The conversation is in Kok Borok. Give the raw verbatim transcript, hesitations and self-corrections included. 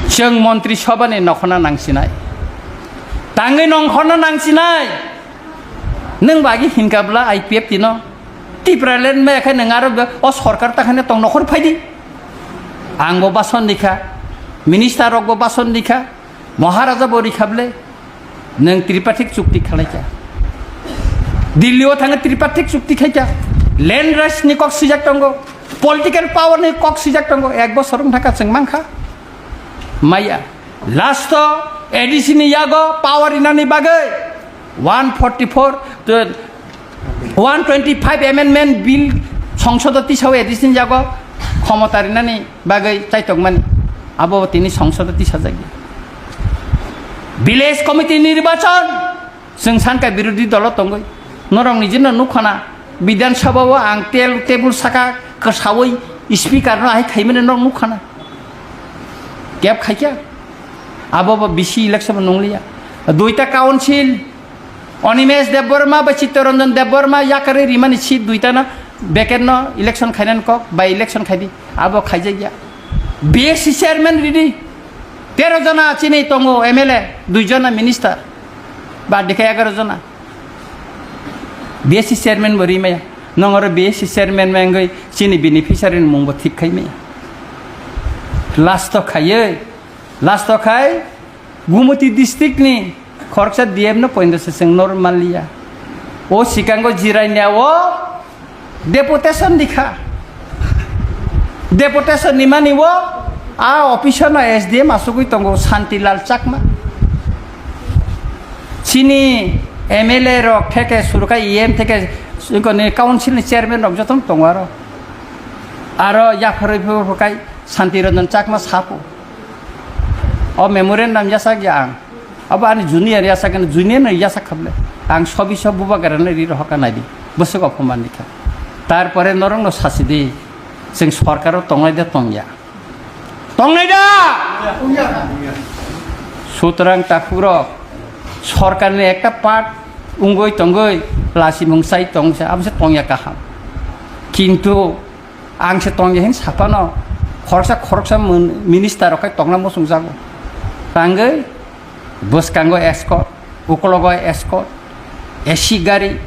Chwng Montri Sobha ni nokhorna nangsinai. Tangwi nokhorna nangsinai. Nwng bagi hinkha bwla I P F T no. Tipraland maya khe nwng aro be-, o sorkar ta khaino tong nokhor phaidi. Ang bo bason rikha. Minister rok bo bason rikha. Maharaja bo rikha bwle. Nwng tripartite chukti khalaikha. Delhi o thangwi tripartite chukti khaikha. Land rights ni kok swijak tongo. Political power ni kok swijak tongo. Ek bosor wng thangkha chwng mankha. Maya. Last o A D C ni yago power rinani bagwi one forty-four, to one twenty-five amendment bill songsodo tisao A D C ni yago khomota rinani bagwi chaitokmani. Abo tini songsodo tisajak. Village committee nirbachon. Chwng sankha birodhi dolo tongwi, norok nijino nukhana, Bidhan Sabha o ang tel tebul saka kwsawi speaker no hai khaimani norok nukhana. Kep khaikya, abo bo bisi election bo nungliya. Duita council, Animesh Debbarma bai Chittaranjan Debbarma yakarwi rimani seat duita no, vacant no election khainani kok, by election khaidi, abo khaijakya. B S C chairman ridi, tero jona chini tongo M L A, dui jona minister. Ba dikha egaroh jona. B S C chairman bo rimaya. Nongoro B S C chairman mengoi chini beneficiary ni mungbo thik khai maya. Last o khaioi, last o khai Gumoti district ni khoroksa D M no poindo se chwng normal liya. O sikango Jirania o Deputation ni kha. Deputation ni mani o a office no S D M asugwi tongo Shantilal Chakma. Chini M L A rok theke surkai E M theke ni council ni chairman rok jotono tongo aro. Aro yapharwi phuru kai Shanti Ranjan Chakma sapo. O memorandum yasak ya ang. Abo ani junior yasak, ani junior no yasak khable. Ang sobi sob bubagra no ri rohor ka naidi. Bwswk ophoman ni kha. Tarpore norok no sasi di. Chwng sorkar o tongnai da tongya. Tongnai da? Sutrang takhuk rok sorkar ni ekta part ungoi tongoi lasimung sai tong sa, abo se tongya kaham. Kintu ang se tongya hin saphano khoroksa khoroksa mon-, minister rok khai tongna muchung jago. Tangwi bwskango escort, ukologo escort, A C gari,